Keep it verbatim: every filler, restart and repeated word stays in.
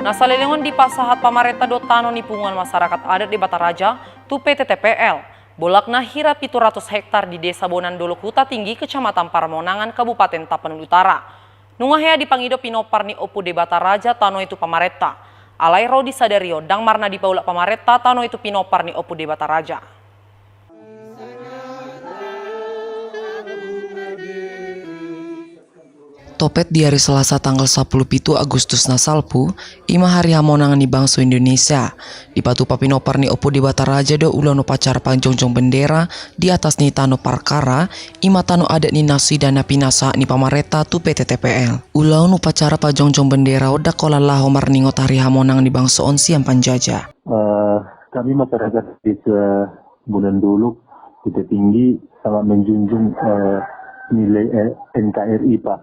Na saleleng on dipasahat pamarenta do tano ni punguan masyarakat adat Debata Raja tu P T T P L. Bolakna hira pitu ratus hektar di Desa Bonan Dolok Huta Tinggi, Kecamatan Paramonangan, Kabupaten Tapanuli Utara. Nunga hea dipangido pinompar ni Ompu Debata Raja tano i tu pamarenta. Alai ro di sadari on ndang marna dipaulak pamarenta tano i tu pinompar ni Ompu Debata Raja. Topet di ari Selasa tanggal sampulu pitu Agustus na salpu, i ma Hari Hamonangan ni Bangso Indonesia. Dipatupa pinompar ni Ompu Debata Raja do ulaon upacara pajongjong bendera di atas ni tano parkara, i ma tano adat ni nasida na pinasahat ni pamarenta tu P T T P L. Ulaon upacara pajongjong bendera on ndang holan laho marningot Hari Hamonangan ni Bangso on sian panjaja. Eh, kami masyarakat Desa Bonan Dolok Huta Tinggi sangat menjunjung, eh, nilai, eh, N K R I, Pak.